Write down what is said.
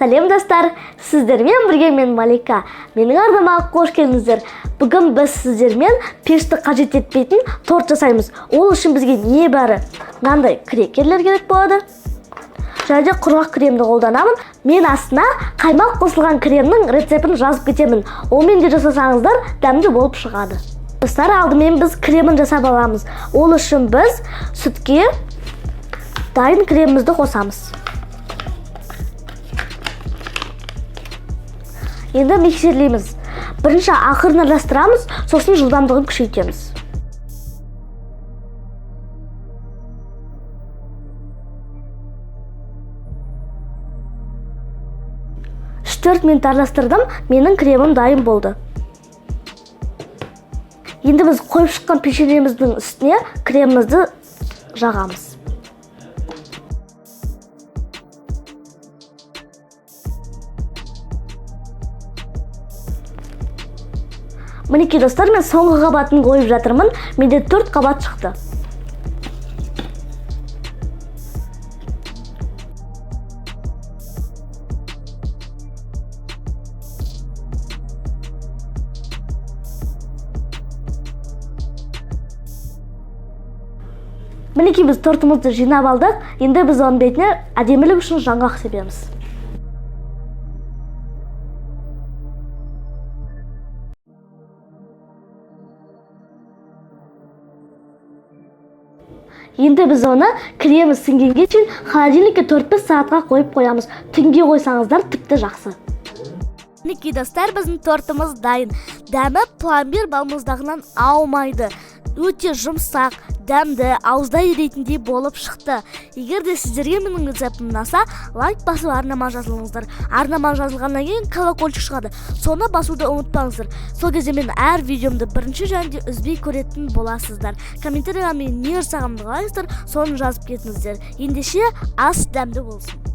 Сәлем, достар! Сіздермен бірге мен, Малика. Менің арнама қош келдіңіздер. Бүгін біз сіздермен пешті қажет етпейтін торт жасаймыз. Ол үшін бізге небәрі мынандай крекерлер керек болады. Және де құрғақ кремді қолданамын. Мен астына қаймақ қосылған кремнің рецептін жазып кетемін. Онымен де жасасаңыздар, дәмді болып шығады. Достар, алдымен біз кремін жасап аламыз. Ол үшін біз сүтке дайын кремімізді қосамыз. Енді миксерлейміз. Бірінші ақырын араластырамыз, сосын жылдамдығын күшейтеміз. 3-4 минут араластырдым, менің кремім дайын болды. Енді біз қойып шыққан печеньеміздің үстіне кремімізді жағамыз. Мінекей, достар, мен соңғы қабатын қойып жатырмын. Менде төрт қабат шықты. Мінекей, біз тортымызды жинап алдық. Енді біз оның бетіне әдемілік үшін жаңғақ себеміз. Енді біз оны кремі сіңгенге шейін холодильникке 4-5 сағатқа қойып қоямыз. Түнге қойсаңыздар, тіпті жақсы. Мінекей, достар, біздің тортымыз дайын. Дәмі пломбир балмұздағынан аумайды. Өте жұмсақ, дәмді, ауызда еритіндей болып шықты. Егер де сіздерге менің рецептім ұнаса, лайк басып, арнама жазылыңыздар. Арнама жазылғаннан кейін колокольчик шығады, соны басуды ұмытпаңыздар. Сол кезде мен әр видеомды бірінші және де үзбей көретін боласыздар. Комментарийға мен не жасағанымды қалайсыздар, соны жазып кетіңіздер. Ендеше, ас дәмді болсын!